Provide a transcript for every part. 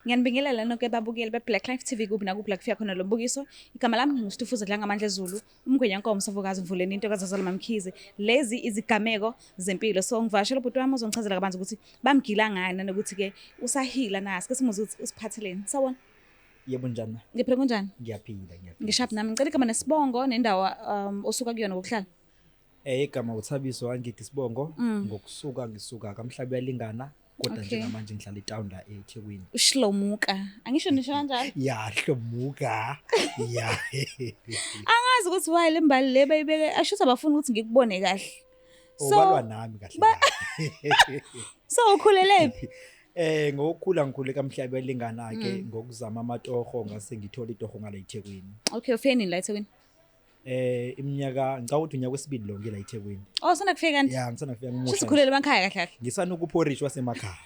Ngiyanibingelela nonke babukeli be-Black Life TV kuphi nakuphi la kufika khona lo mbukiso. Igama lami nginguStufuza Dlangamandla Zulu, umgwenya nkomo savukazi mvuleni into kaZazala Mamkhize. Lezi izigameko zempilo. So ngivakashela ubhuti wami ozongichazela kabanzi ukuthi bamgila ngani nanokuthi ke usahila na. Sike simuzwe ukuthi usiphatheleni. Sawona. Yebo, njani? Ngiphila, kunjani? Ngiyaphila, ngiyaphila. Ngishaphi nami. Ngicela igama nesibongo nendawo osuka kuyona ngokuhlala. Igama uThabiso Angidi isibongo, ngokusuka ngisuka kaMhlaba uyalingana, kodwa njengamanje ngihlala etown la eThekwini. Ushlomuka. Angisho nisho kanjalo? Ya, hlomuka. Ya. Angazi ukuthi why le mbali le bayibeke asho ukuthi abafuni ukuthi ngikubone kahle. So ubalwa nami kahle kahle. So ukhulele phi? Ngokukhula ngikhule kaMhlaba uyalingana ke, ngokuzama amatoho ngase ngithola itoho ngala eThekwini. Okay, ufike nini la eThekwini? Iminyaka ngicabanga ukuthi unyaka wesibili lo ngila eThekwini. Oh, usanda kufika kanti? Ya, ngisanda kufika ngimusha. Shuthi ukhulele emakhaya kahle kahle. Ngisanda ukuphorish wasemakhaya.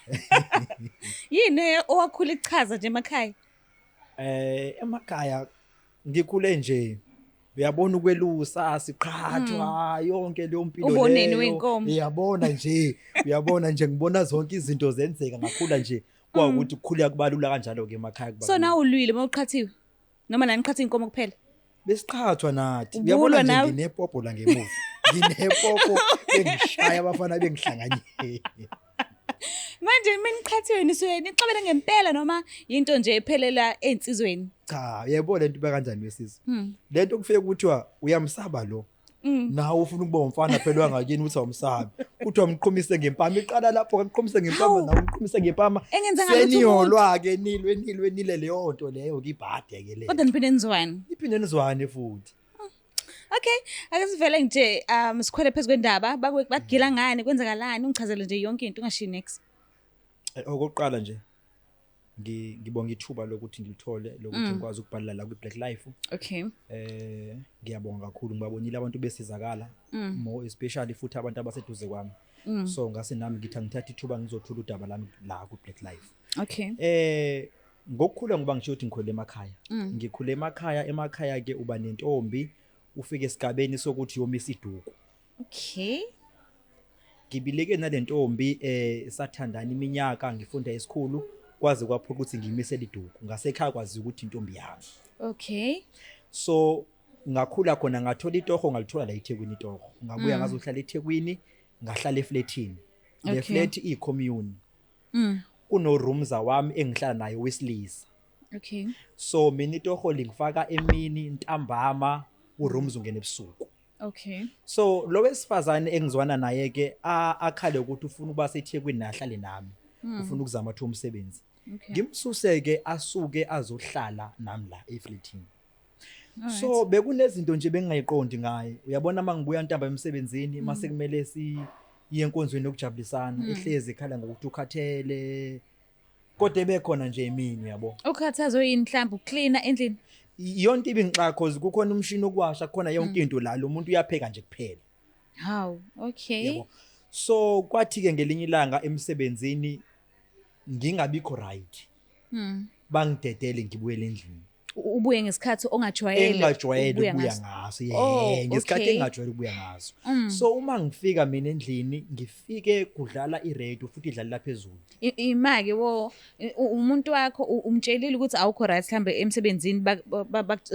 Yini owakhula ichaza nje emakhaya? Emakhaya ngikhule nje, uyabona, ukwelusa siqhathwa yonke leyo mpilo. Uboneni wey'nkomo? Uyabona nje, uyabona nje, ngibona zonke izinto zenzeka, ngakhula nje kwawukuthi ukukhula kubalula kanjalo ke emakhaya kuba. So nawe ulwile mawuqhathiwe? Noma nani qhatha inkomo kuphela? Besiqhathwa nathi. Ubulwa Uyabona nje, nawe? nginepopo la ngemuva, nginepopo bengishaya abafana bengihlanganyele. Manje mina niqhathiwe nisuke nixabene ngempela noma into nje ephelela ey'nsizweni? Cha, uyayibona lento iba kanjani wesizwe, lento kufike kuthiwa uyamsaba lo, nawe ufuna ukuba umfana phela wangakini, uthi awumsabi, kuthiwa mqhumise ngempama, iqala lapho, kamqhumise ngempama. Hawu. Nawe umqhumise ngempama. Engenzanga lutho umuntu. Seniyolwa-ke, nilwe nilwe nile leyo nto leyo ke, ibhade ke leyo. Kodwa niphinde nizwane. Iphinde nizwane futhi. Okay, ake sivele nje sikhwele phezu kwendaba, bakugila ngani, kwenzakalani, ungichazele nje yonke into ungashiyi next. Okokuqala nje ngibonga ithuba lokuthi ngilithole lokuthi ngikwazi ukubhalela la kwi-Black Life. Ngiyabonga kakhulu, ngibabonile abantu besizakala, more especially futhi abantu abaseduze kwami, so ngase nami ngithi angithathe ithuba ngizothula udaba lami la ku-Black Life. Ngokukhula, ngoba ngisho ukuthi ngikhulele emakhaya, ngikhule emakhaya, emakhaya ke uba nentombi, ufike esigabeni sokuthi yomisa iduku. Ngibileke nalentombi, sathandana iminyaka, ngifunda esikhulu, kwaze kwaphoqa ukuthi ngiyimisele iduku ngasekhaya, kwazi ukuthi intombi yami. So ngakhula khona, ngathola itoho, ngalithola la eThekwini itoho, ngabuya ngazohlala eThekwini, ngahlala eflatini le. Flat iyicommune, kuno roomza wami engihlala naye wesilisa. So mina itoho lingifaka emini ntambama, urooms ungena ebusuku. So lo wesifazane engizwana naye ke akhale ukuthi ufuna ukuba seThekwini nahlale nami, ufuna ukuzama athu umsebenzi. Ngimsuse ke, asuke azohlala nami la eflatini. So bekunezinto nje bengingayiqondi ngaye, uyabona, mangibuya ntamba emsebenzini, mase kumele siye enkonzweni yokujabulisana, ehlezi ekhala ngokuthi ukhathele, kodwa ebekhona nje emini, yabo. Ukhathazwe yini, mhlawumbe ukuklina endlini? Yonke ibingixaka cause kukhona umshini wokuwasha, kukhona yonke into la, lo muntu uyapheka nje kuphela. Hawu, okay. Yabo, so kwathi ke ngelinye ilanga emsebenzini ngingabikho right, bangidedele ngibuyele endlini. Ubuye ngesikhathi ongajwayele engajwayele ukubuya ukubuya ngaso. Ngaso. Ngesikhathi engajwayele ukubuya ngaso. So uma ngifika mina endlini, ngifike kudlala iradio futhi idlalela phezulu. Ima-ke wo, umuntu wakho umtshelile ukuthi awukho right mhlambe emsebenzini,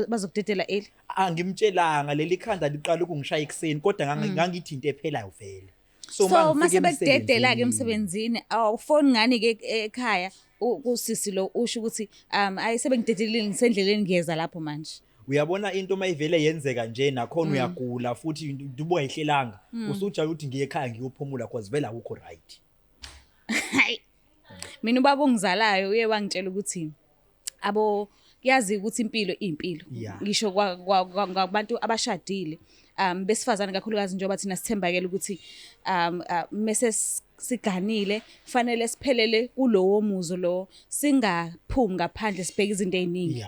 bazokudedela early? Angimtshelanga, leli khanda liqala ukungishaya ekuseni, kodwa ngangithi into ephelayo vele. So uma mase ngifika bekudedela-ke emsebenzini emsebenzini, awufoni ngani-ke ekhaya kusisi lo, usho ukuthi ayi, sebengidedelile, ngisendleleni ngiyeza lapho manje? Uyabona into uma ivele yenzeka nje, nakhona uyagula futhi into ubuyayihlelanga, usujala ukuthi ngiye ekhaya ngiyophumula cause vele awukho right. Hayi, mina ubaba ongizalayo uye wangitshela ukuthi abo kuyazi ukuthi impilo iyimpilo. Ngisho kwabantu abashadile besifazane kakhulukazi, njengoba thina sithembakele ukuthi mese siganile fanele siphelele kulowo muzo lo, singaphumi ngaphandle sibheke izinto ey'ningi.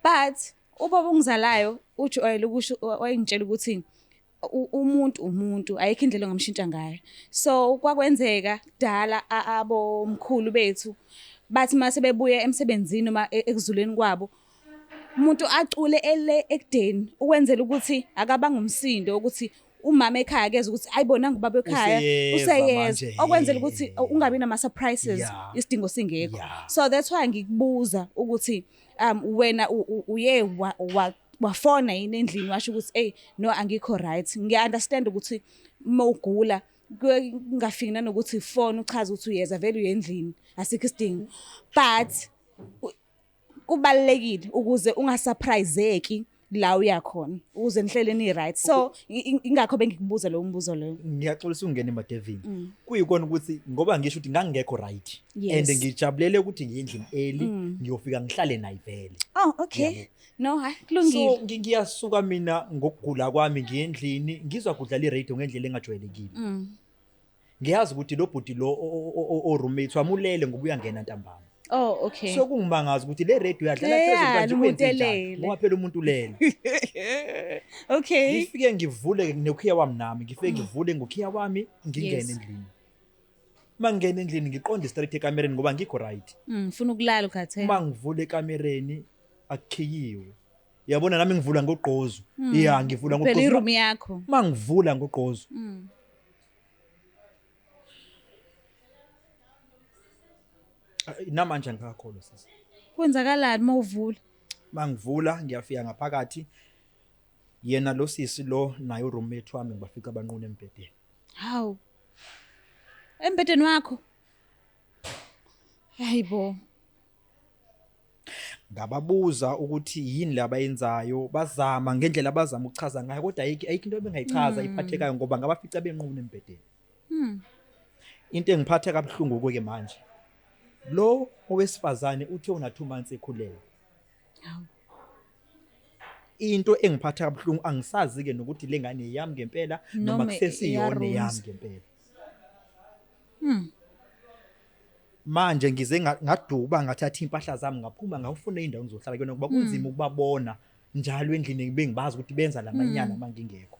But ubaba ongizalayo ujwayele ukusho, wayengitshela ukuthi umuntu umuntu, ayikho indlela ongamshintsha ngayo. So kwakwenzeka kudala abomkhulu bethu bathi mase bebuya emsebenzini noma ekuzuleni kwabo, umuntu acule ele ekudeni ukwenzela ukuthi akabanga umsindo ukuthi Umama ekhaya akeze ukuthi ayibona ngubaba ekhaya Useyeza useyeza manje. okwenzela ukuthi ungabi nama surprises isidingo singekho. So that's why ngikubuza ukuthi wena uye wafona yini endlini washo ukuthi, "Hey, no, angikho right." Ngiya understand ukuthi mawugula kuye kungafiki nanokuthi phone uchaze ukuthi uyeza, vele uye endlini, asikho isidingo, but kubalekile ukuze ungasurpriseki la uya khona, ukuze nihlele ni right. So ingakho bengikubuza lo mbuzo loyo. Ngiyaxolisa ukungena emadevini. Kuyikona ukuthi ngoba ngisho ukuthi ngangingekho right and ngijabulele ukuthi ngiye endlini early, ngiyofika ngihlale naye vele. Oh, okay. Yabo. No, hayi, kulungile. So ngiyasuka mina ngokugula kwami, ngiye endlini, ngizwa kudlala i-radio ngendlela engajwayelekile. Ngiyazi ukuthi lo bhuti lo o roommate wami ulele ngoba uyangena ntambama. Oh, okay. So kungimangaza ukuthi le radio yadlala phezulu Leyani, kanje, umuntu kwenze njani? elele. Ngoba phela umuntu ulele. Ngifike ngivule nokhiya wami nami, ngifike ngivule ngokhiya wami, ngingene endlini. Mangena endlini ngiqonde straight ekamereni ngoba ngikho right. Ufuna ukulala ukhathele. Mangivule ekamereni akukhiyiwe. Yabona nami ngivula ngogqozo. Yeah, ngivula Phela ngogqozo. I-room yakho. Mangivula ngogqozo. Namanje angikakholwa, sisi. Kwenzakalani mawuvula? Mangivula ngiyafika ngaphakathi. Yena lo sisi lo naye roommate wami ngibafika abanqunu embhedeni. Hawu. Embhedeni wakho? Hayibo. Ngababuza ukuthi yini labayenzayo, bazama ngendlela abazama ukuchaza ngayo, kodwa ayikho into ebengayichaza iphathekayo ngoba ngabafica benqunu embhedeni. Into engiphatha kabuhlungu ke manje, lo owesifazane uthe una 2 months ekhulelwe. Hawu. Into engiphatha kabuhlungu, angisazi ke nokuthi lengane yami ngempela noma Noma kusesiyona iyaruza. yami ngempela. Manje ngize ngaduba, ngathatha impahla zami, ngaphuma, ngawufuna indawo engizohlala kuyona ngoba kunzima ukubabona njalo endlini, bengibazi ukuthi benza lamanyana mangingekho.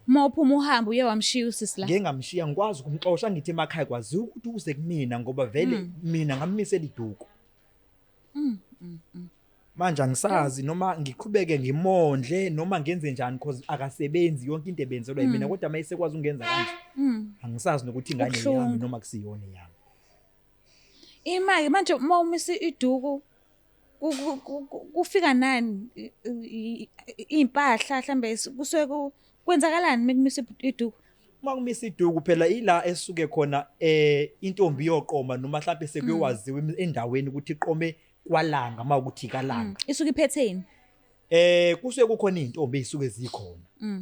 Uma uphuma uhamba uye wamshiya usisi la? Ngeke ngamshiya, ngikwazi ukumxosha, ngithi emakhaya kwaziwa ukuthi uze kumina ngoba vele mina ngammisela iduku. Manje angisazi noma ngiqhubeke ngimondle noma ngenze njani, because akasebenzi, yonke into ebenzelwa yimina, kodwa mayisekwazi ungenza kanje angisazi nokuthi ingane yami Kubuhlungu. noma kusiyona yami. Imali manje uma umisa iduku kufika nani impahla mhlambe, kusuke kwenzakalani mekumisa iduku? Uma kumisa iduku phela ila esuke khona intombi yoqoma noma mhlawumbe sekuyowaziwa endaweni ukuthi iqome kwalanga, mawukuthi kalanga. Isuke iphetheni? Kusuke kukhona izintombi ezisuke zikhona.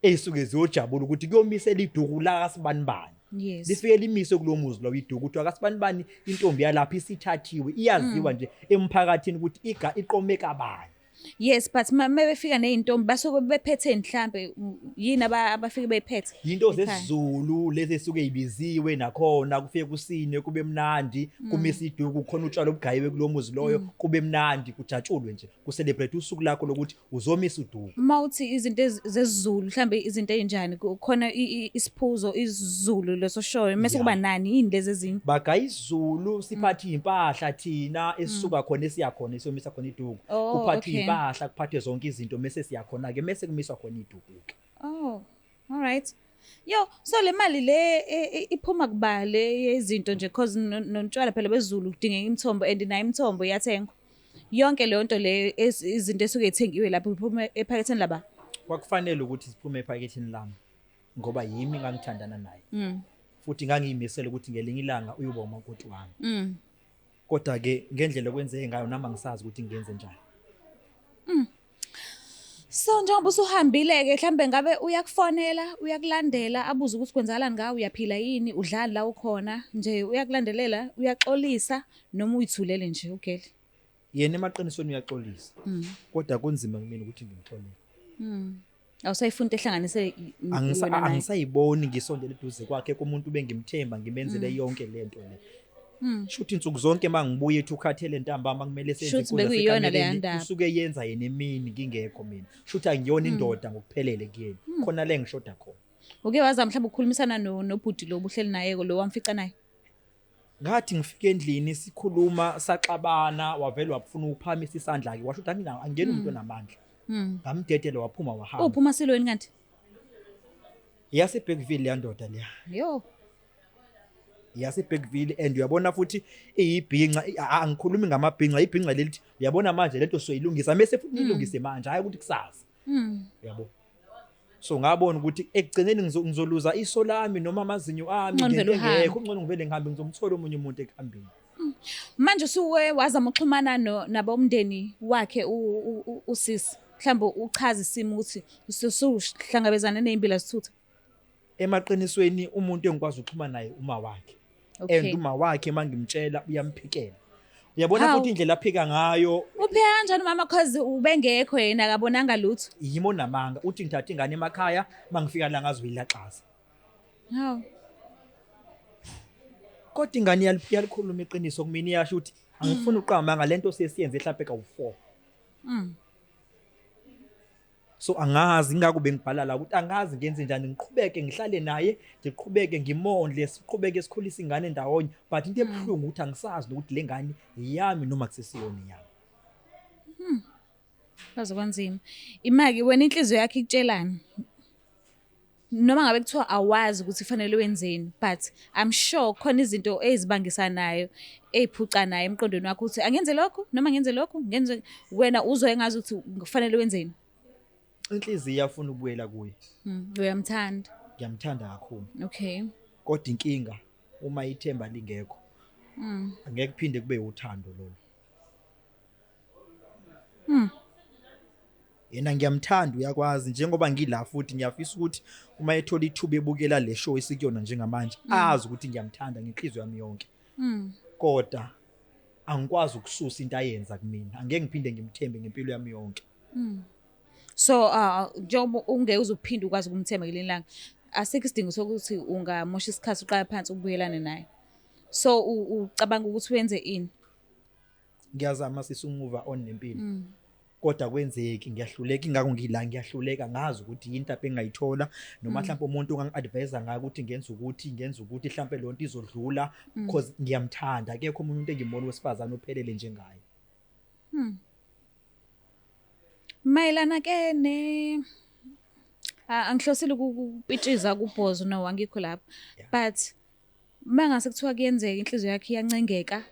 Ezisuke ziyojabula ukuthi kuyomisela iduku la kaSibanibani. Lifike limise kulomuzi lo iduku, ukuthi akaSibanibani intombi yalapha isithathiwe, iyaziwa nje emphakathini ukuthi iqome kabani. Yes, but mebefika nezintombi basuke bephethe mhlambe yini abafike bephethe? Into Ekhaya. zesiZulu lezi esuke ibiziwe, nakhona kufike kusine kube mnandi, kumisa iduku, khona utshwala obugayiwe kulomuzi loyo, kube mnandi, kujatshulwe nje, kucelebrate usuku lakho lokuthi uzomisa uduku. Mawuthi izinto zesiZulu mhlambe izinto ezinjani, khona isiphuzo isiZulu leso shoyo mase kuba nani, yini lezi ezinye? Bagaya isiZulu, siphathe impahla thina esisuka khona esiya khona esiyomisa khona iduku. Oh, Kuphathwe okay. impahla, kuphathwe zonke izinto, mase siyakhona ke mase kumiswa khona iduku ke. Oh, all right. Yo, so le mali le iphuma kubale yezinto nje, cause nontshwala phela beZulu kudingeka imithombo and nayo imithombo iyathengwa. Yonke leyo nto le izinto esuke ithengiwe lapho iphuma ephaketheni laba. Kwakufanele ukuthi siphume ephaketheni lami ngoba yimi ngangithandana naye. Futhi ngangiyimisela ukuthi ngelinye ilanga uyoba umakoti wami. Kodwa ke ngendlela okwenzeke ngayo nami angisazi ukuthi ngenze njani. So njengoba usuhambile ke, mhlambe ngabe uyakufonela, uyakulandela, abuze ukuthi kwenzakalani ngawe, uyaphila yini, udlali la ukhona nje, uyakulandelela, uyaxolisa noma uyithulele nje ugele? Yena emaqinisweni uyaxolisa. Kodwa kunzima kumina ukuthi ngimxolele. Awusayifuni into ehlanganise wena naye? Angisayiboni ngisondele eduze kwakhe kumuntu bengimthemba ngimenzele yonke lento le. Shuthi insuku zonke mangibuye ethi ukhathele ntambama kumele senze Shuthi inkundla bekuyiyona leya sekameleni, ndaba. usuke yenza yena emini ngingekho mina. Shuthi angiyona indoda ngokuphelele kuyena. Khona le ngishoda khona. Uke wazama mhlawumbe ukukhulumisana nobhuti lo obuhleli naye lo wamfica naye? Ngathi ngifike endlini sikhuluma saxabana, wavela wafuna ukuphakamisa isandla ke, washo ukuthi angingeni umuntu onamandla. Ngamdedela waphuma wahamba. Uphuma silweni kanti? YaseBergville yandoda leya. Yo. YaseBergville, and uyabona futhi iyibhinca, angikhulumi ngamabhinca, ibhinca lelithi uyabona manje lento soyilungisa mase futhi nilungise manje, hayi ukuthi kusasa. Yabo. So ngabona ukuthi ekugcineni ngizoluza iso lami noma amazinyo ami. Ngcono vele ngento uhambe. engekho, ngcono ngivele ngihambe, ngizomthola omunye umuntu ekuhambeni. Manje usuke wazama ukuxhumana no nabomndeni wakhe usisi. Mhlawumbe uchaza isimo ukuthi usuhlangabezana nezimbila zithutha. Emaqinisweni umuntu engikwazi ukuxhumana naye uma wakhe. And uma wakhe mangimtshela uyamphikela. Uyabona Hawu. futhi indlela aphika ngayo. Uphika kanjani mama, cause ubengekho yena, akabonanga lutho? Yimo namanga, uthi ngithatha ingane emakhaya, mangifika la ngazoyilaxaza. Hawu. Kodwa ingane iyalikhuluma iqiniso kumina, iyasho ukuthi angifuni uqamba ngalento sesiyenze mhlawumbe kawu4. So angazi, ingakho bengibhala la ukuthi angazi ngenze njani, ngiqhubeke ngihlale naye, ngiqhubeke ngimondle, siqhubeke sikhulise ingane ndawonye, but into ebuhlungu ukuthi angisazi nokuthi le ngane yami noma kusesiyona yami. Kwaze kwanzima. Imaki wena inhliziyo yakhe ikutshelani? Noma ngabe kuthiwa awazi ukuthi kufanele wenzeni, but I'm sure khona izinto ezibangisanayo, eziphucanayo emqondweni wakho ukuthi angenze lokhu noma ngenze lokhu, ngenze, wena uzwe engazi ukuthi kufanele wenzeni. Inhliziyo iyafuna ukubuyela kuye. Uyamthanda. Ngiyamthanda kakhulu. Kodwa inkinga uma ithemba lingekho, angeke kuphinde kube uthando lolo. Yena ngiyamthanda, uyakwazi njengoba ngila futhi ngiyafisa ukuthi uma ethola ithuba ebukela le show esikuyona njengamanje, azi ukuthi ngiyamthanda ngenhliziyo yami yonke. Kodwa angikwazi ukususa into ayenza kumina, angeke ngiphinde ngimthembe ngempilo yami yonke. So njengoba ungeke uzuphinde ukwazi ukumthemba ngelinye ilanga, asikho isidingo sokuthi ungamosha isikhathi uqala phansi ubuyelane naye. So ucabanga ukuthi wenze ini? Ngiyazama sisi umuva on nempilo. Kodwa kwenzeki, ngiyahluleka, ingakho ngila ngiyahluleka, ngazi ukuthi yini mhlawumbe engayithola noma mhlawumbe umuntu ongangi-advise ngayo ukuthi ngenza ukuthi, ngenza ukuthi mhlawumbe lonto izodlula, because ngiyamthanda, akekho omunye umuntu engimbona wesifazane ophelele njengaye. Mayelana ke ne angihlosile ukupitshiza kubhozo, no, angikho lapho. But mangase kuthiwa kuyenzeka inhliziyo yakhe iyancengeka,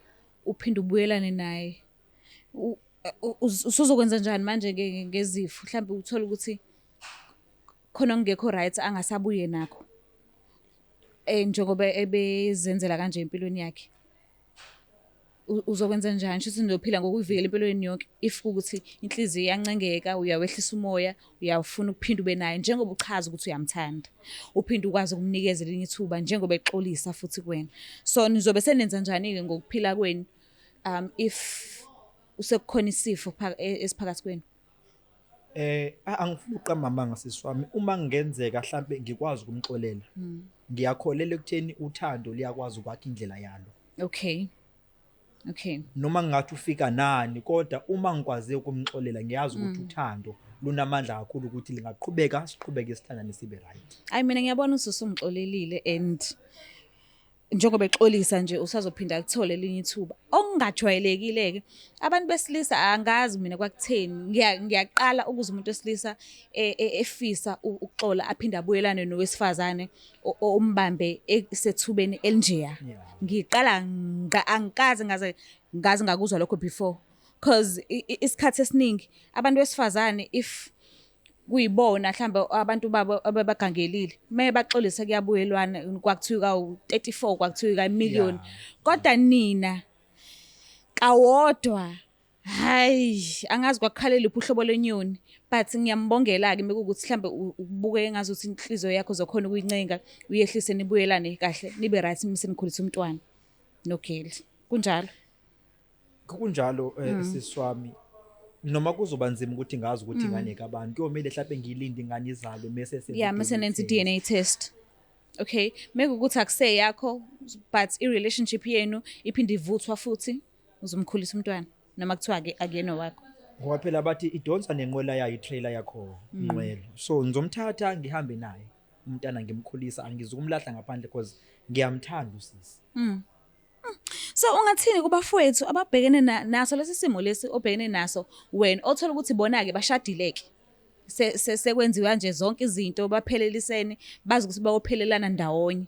uphinde ubuyelane naye. Usuzokwenza njani manje ngezifo? Mhlawumbe uthola ukuthi khona okungekho right angasabuye nakho. Njengoba ebezenzela kanje empilweni yakhe. Uzokwenza njani? Shuthi nizophila ngokuyivikela empilweni yonke if ukuthi inhliziyo iyancengeka, uyawehlisa umoya, uyafuna ukuphinda ube naye njengoba uchaza ukuthi uyamthanda. Uphinde ukwazi ukumnikeza elinye ithuba njengoba exolisa futhi kuwena. So nizobe senenza njani-ke ngokuphila kwenu if usekukhona isifo esiphakathi kwenu? Angifuni ukuqamba amanga sisi wami, uma ngenzeka mhlambe ngikwazi ukumxolela. Ngiyakholela ekutheni uthando liyakwazi ukwakha indlela yalo. Okay. Noma ngingathi ufika nani, kodwa uma ngikwazi ukumxolela ngiyazi ukuthi uthando lunamandla kakhulu ukuthi lingaqhubeka, siqhubeke sithandane sibe right. Ayi, mina ngiyabona usumxolelile, and njengoba exolisa nje usazophinda akuthole elinye ithuba. Okungajwayelekile ke abantu besilisa, angazi mina kwakutheni, ngiyaqala ukuze umuntu wesilisa efisa ukuxola aphinde abuyelane nowesifazane ombambe esethubeni elinjeya. Ngiqala angikaze ngaze ngakuzwa lokho before, because isikhathi esiningi abantu besifazane if kuyibona mhlambe abantu babo ababagangelile maye baxolisa kuyabuyelwana, kwakuthiwa kawu 34, kwakuthiwa ka million, kodwa nina kawodwa, hayi, angazi kwakukhalela uphi uhlobo lwenyoni, but ngiyambongela ke mekukuthi mhlambe ubuke ngazi ukuthi inhliziyo yakho uzokhona ukuyincenga uyehlise nibuyelane kahle nibe right msenikhulisa umntwana nogeli. Kunjalo? Kunjalo, sisi wami, noma kuzoba nzima ukuthi ngazi ukuthi ingane kabani, kuyomele mhlawumbe ngiyilinde ingane izalwe mase senze Yeah, mase i-DNA nenze test. i-DNA test. Okay, mekukuthi akuseyakho but i-relationship yenu iphinde ivuthwa futhi, uzomkhulisa umntwana noma kuthiwa ke akuyena wakho? Ngoba phela bathi idonsa nenqwela yayo, i-trailer yakho inqwelo, so ngizomthatha ngihambe naye umntana ngimkhulisa, angizukumlahla ngaphandle because ngiyamthanda usisi. So ungathini kubafowethu ababhekene naso lesi simo lesi obhekene naso wena, othola ukuthi bona ke bashadile ke? Sekwenziwa nje zonke izinto, baphelelisene, bazi ukuthi bayophelelana ndawonye,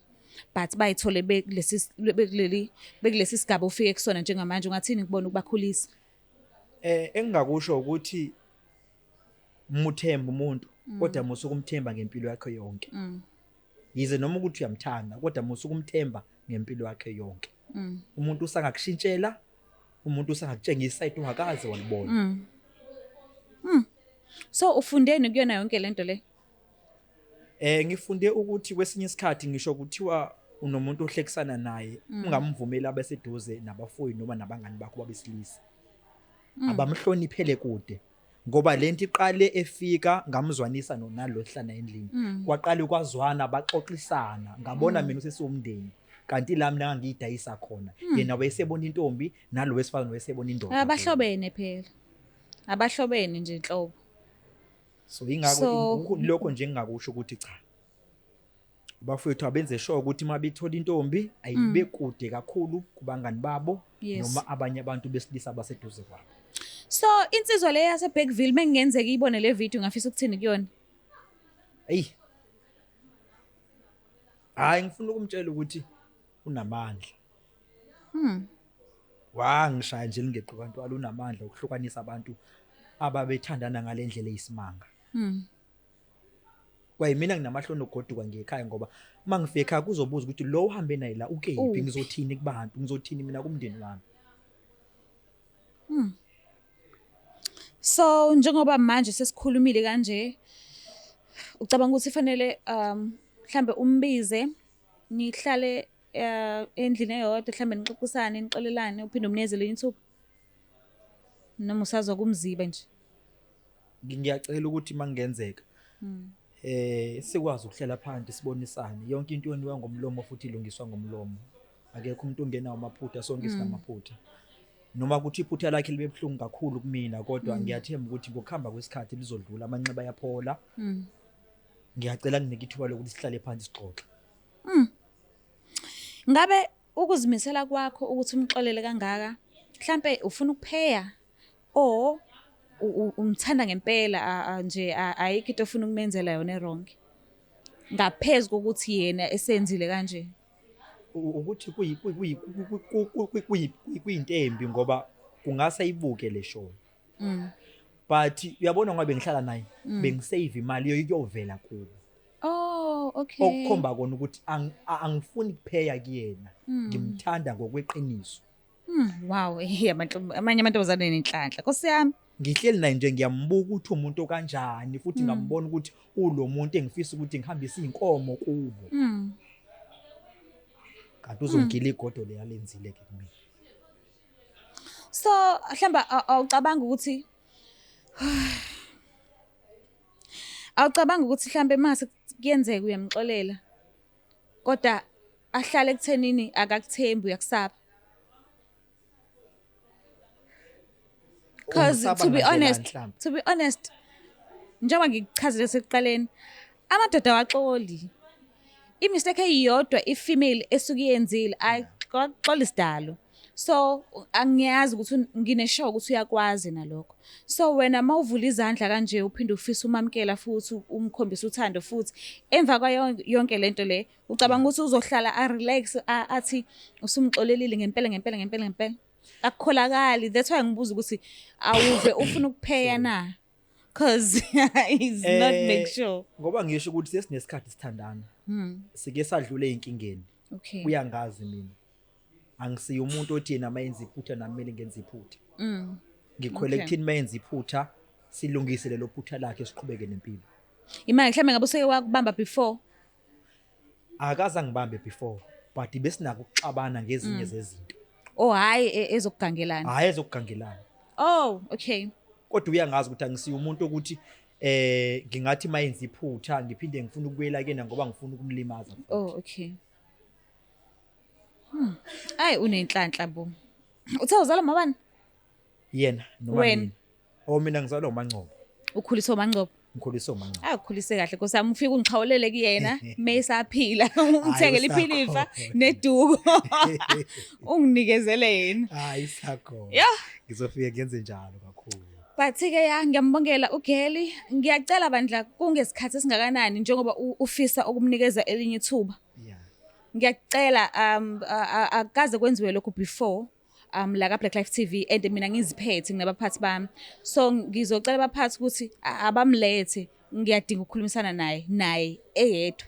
but bayithole bekulesi bekuleli bekulesi sigaba ofike kusona njengamanje. Ungathini kubona ukubakhulisa? Engingakusho ukuthi muthemba umuntu, kodwa musa ukumthemba ngempilo yakhe yonke. Yize noma ukuthi uyamthanda, kodwa musa ukumthemba ngempilo yakhe yonke. Umuntu usangakushintshela, umuntu usangakutshengisa isayidi ongakaze walibona. So ufundeni kuyona yonke lento le? Ngifunde ukuthi kwesinye isikhathi, ngisho kuthiwa unomuntu ohlekisana naye, ungamvumeli abeseduze nabafowenu noma nabangani bakho babesilisa. Abamhloniphele kude, ngoba lento iqale efika ngamzwanisa nonalo hlana endlini, kwaqala kwazwana, baxoxisana, ngabona mina usesiwumndeni, kanti la mina ngiyidayisa khona, yena wayesebona intombi, nalo wesifazane wayesebona indoda. Abahlobene phela, abahlobene nje inhlobo. So ingakho lokho nje ngingakusho ukuthi cha, abafowethu abenze sure ukuthi uma bethola intombi ayibe kude kakhulu kubangani babo noma abanye abantu besilisa abaseduze kwabo. So insizwa le yase Bergville, mengenzeka ibone le video, ngafisa ukuthini kuyona? Eyi, hayi, ngifuna ukumtshela ukuthi unamandla. Wangishaya nje lingeqi kantwala, unamandla ukuhlukanisa abantu ababethandana ngale ndlela eyisimanga. Kwayimina nginamahloni okugoduka ngekhaya, ngoba uma ngifika ekhaya kuzobuza ukuthi lo uhambe naye la ukephi. Uphi? Ngizothini kubantu? Ngizothini mina kumndeni wami? So njengoba manje sesikhulumile kanje, ucabanga ukuthi fanele mhlambe umbize, nihlale endlini eyodwa, mhlambe nixoxisane, nixolelane, uphinde umnikeze elinye ithuba, noma usazokumziba nje? Ngiyacela ukuthi makungenzeka sikwazi ukuhlela phansi, sibonisane. Yonke into yoniwa ngomlomo futhi ilungiswa ngomlomo. Akekho umuntu ongenawo amaphutha, sonke sinamaphutha. Noma ukuthi iphutha lakhe libe buhlungu kakhulu kumina, kodwa ngiyathemba ukuthi ngokuhamba kwesikhathi lizodlula, amanxeba ayaphola. Ngiyacela nginike ithuba lokuthi sihlale phansi, sixoxe. Ngabe ukuzimisela kwakho ukuthi umxolele kangaka, mhlambe ufuna ukupheya or umthanda ngempela, nje ayikho into ofuna ukumenzela yona e-wrong ngaphezu kokuthi yena esenzile kanje? Ukuthi kuyintembi, ngoba kungase ibuke le show, but uyabona, ngoba bengihlala naye, bengisave imali iyovela kubo. Oh, okay. Okukhomba kona ukuthi angifuni kupheya kuyena, ngimthanda ngokweqiniso. Wow, hey, amanye amantombazane nenhlanhla. Nkosi yami. Ngihleli naye nje, ngiyambuka ukuthi umuntu okanjani, futhi ngambona ukuthi ulo muntu engifisa ukuthi ngihambise iy'nkomo kubo, kanti uzongila igodo leya lenzile ke kumina. So mhlamba awucabanga ukuthi mhlambe mase kuyenzeka uyamxolela, kodwa ahlale ekuthenini akakuthembi, uyakusaba? Because Ungisaba to be ngandlelani honest, mhlambe? to be honest, njengoba ngikuchazile sekuqaleni, amadoda awaxoli. I-mistake eyodwa i-female esuke iyenzile ayixoli sidalo. So angiyazi ukuthi ngine-sure ukuthi uyakwazi nalokho. So wena mawuvula izandla kanje, uphinde ufise umamkela futhi, umkhombisa uthando futhi emva kwayo yonke lento le, ucabanga ukuthi uzohlala a-relax, athi usumxolelile ngempela ngempela ngempela ngempela? Akukholakali. That's why ngibuza ukuthi awuve ufuna ukupheya na, cause he's not make sure. Ngoba ngisho ukuthi sesinesikhathi sithandana, sike sadlula ey'nkingeni. Uyangazi mina, angisiye umuntu othi yena mayenza iphutha nami kumele ngenze iphutha. Ngikhwele ekuthini mayenza iphutha, silungise lelo phutha lakhe, siqhubeke nempilo. Imali mhlawumbe ngabe useke wakubamba before? Akaze angibambe before, but besinako ukuxabana ngezinye zezinto. Oh, hayi, ezokugangelana. Hhayi, ezokugangelana. Oh, okay. Kodwa uyangazi ukuthi angisiye umuntu ukuthi ngingathi mayenza iphutha ngiphinde ngifuna ukubuyela kuyena ngoba ngifuna ukumlimaza futhi. Oh, okay. Ayi, unenhlanhla bo. Uthe uzalwa mabani? Yena noma Wena. mina? Oh, mina ngizalwa uMangcobo. Ukhuliswa uMangcobo? Ngikhuliswa uMangcobo. Ayi, ukhulise kahle nkosi yami. Ufike ungixhawulele kuyena mesaphila, ungithengele iphinifa Usakhona. neduku. Unginikezele yena. Hayi, sakhona. Ngizofike ngenze njalo kakhulu. But ke ya, ngiyambongela uGeli. Ngiyacela bandla, kungesikhathi esingakanani njengoba ufisa ukumnikeza elinye ithuba? Ngiyacela, akaze kwenziwe lokhu before la ka Black Life TV, and mina ngiziphethe, nginabaphathi bami, so ngizocela abaphathi ukuthi abamlethe. Ngiyadinga ukukhulumisana naye eyedwa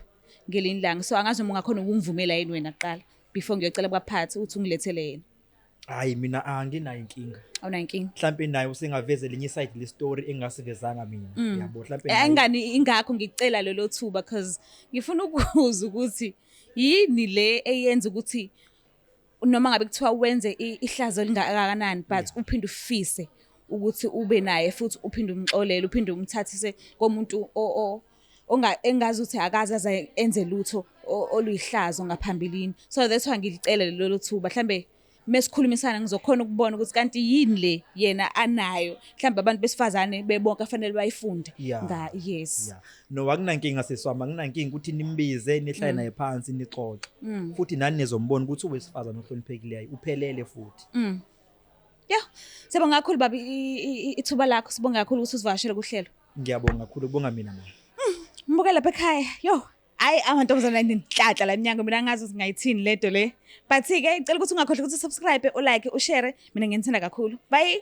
ngelinye ilanga. So angazi noma ungakhona ukungivumela yini wena kuqala before ngiyocela kubaphathi ukuthi ungilethele yena. Hayi, mina anginayo inkinga. Awunayo inkinga? Mhlampe naye usengaveza elinye iside le story engasivezanga mina, yabo, mhlampe Engani ingakho ngicela lelo thuba, because ngifuna ukuzwa ukuthi yini le eyenza ukuthi noma ngabe kuthiwa wenze ihlazo elingakanani, but uphinde ufise ukuthi ube naye futhi, uphinde umxolele, uphinde umthathise komuntu onga engazi ukuthi akaze aze enze lutho oluyihlazo ngaphambilini. So that's why ngicela lelo thuba. Mhlambe mesikhulumisana ngizokhona ukubona ukuthi kanti yini le yena anayo, mhlambe abantu besifazane bebonke afanele bayifunde. Nga yes. Yeah, no, akunankinga siswami, akunankinga ukuthi nimbize, nihlale naye phansi, nixoxe, futhi nani nizombona ukuthi uwesifazane ohloniphekileyo, uphelele futhi. Yeah, sibonga kakhulu baba ithuba lakho, sibonga kakhulu ukuthi usivakashele kuhlelo. Ngiyabonga kakhulu, kubonga mina ma. Mbukela lapha ekhaya, yo, hayi, amantombazane anenhlanhla la emnyango. Mina ngazi ukuthi ngayithini lento le, but ke ngicela ukuthi ungakhohlwa ukuthi usubscribe, ulike, ushare. Mina nginithanda kakhulu. Bye.